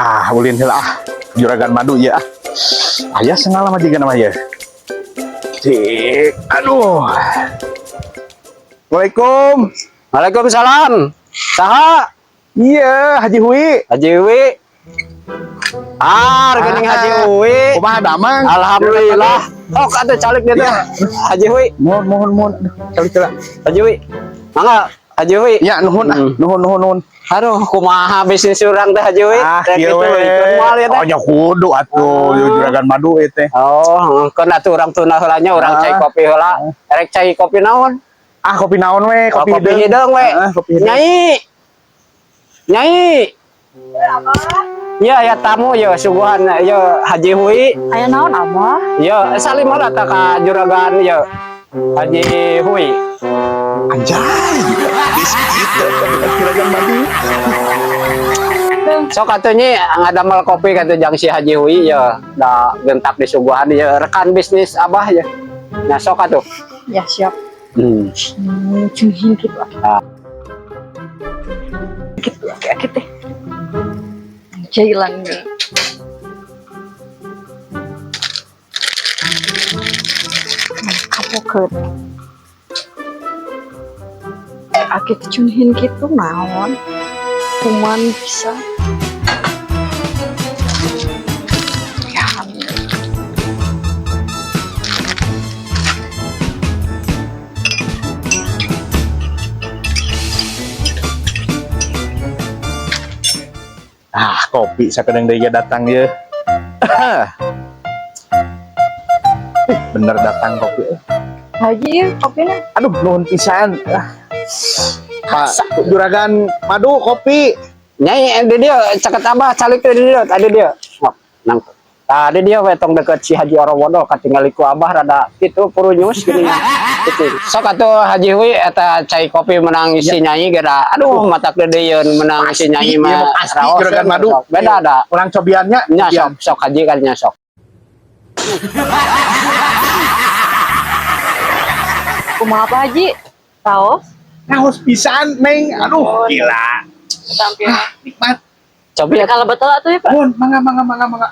Ah, ulin heula ah. Juragan madu ya ah. Aya sengal majikan mah ya. Cik, aduh. Assalamualaikum. Waalaikumsalam. Saha? Iya, Haji Hui. Haji Wi. Ah, rekening Haji Hui. Kumaha damang? Alhamdulillah. Oh, atuh calik dia teh. Iya. Haji Hui. Mohon, mohon, mohon. Aduh, calik heula. Haji Hui. Mangga, Haji Hui. Ya, nuhun ah. Nuhun, nuhun, nuhun. Aduh, kumaha bisnis urang teh Haji Hui? Ah, Rek kieu kitu, we. ikut moal ya teh. Oh, nya kudu atuh, juragan madu ieu teh. Oh, keun atuh urang tuna heula nya, urang Ah. cai kopi heula. Erek cai kopi naon? Ah, kopi naon we? Kopi, kopi hideung we. Ah, kopi hideung. Nyai. Nyai. Ya, ya tamu ya suguhan ya Haji Hui. Aya naon, Abah? Ya, salim heula tah ka juragan ya. Haji Hui. Anjay. Habis gitu. Juragan madu. Sok atuh nyi ngadamel kopi katu jang si Haji Hui ya, da gentak disuguhan ya rekan bisnis Abah ya. Nah, sok atuh. Ya siap. Cunghin gitu ah. Ah. Gitu aki teh. Jailan nih. Kapokeun. Aki teh cunghin gitu naon? Kuman bisa. Ya. Ah, kopi sakedeung deui ge datang ye. Ih, bener datang kopi. Haji ya kopinya. Aduh, nuhun pisan. Ah. Pak Juragan madu kopi. Nyai di dia caket Abah calik teh di dia tadi dia. Sok, nang. Tadi dia we tong deket si Haji Orowodo katingali ku Abah rada kitu purunyus gini. Gitu. Sok atuh Haji Hui eta cai kopi menang si Nyai geura. Aduh, matak deudeuyeun menang si Nyai Iya, mah. pasti raos, Juragan sok. Madu. Beda da. Urang cobiannya. Nya cobian. sok sok Haji kan nya sok. Kumaha Pak Haji? Raos? Raos pisan, Neng. Aduh, gila. Tampil. Nikmat. Cobi Kalau betul atuh ya, Pak. Mohon, mangga, mangga, mangga, mangga.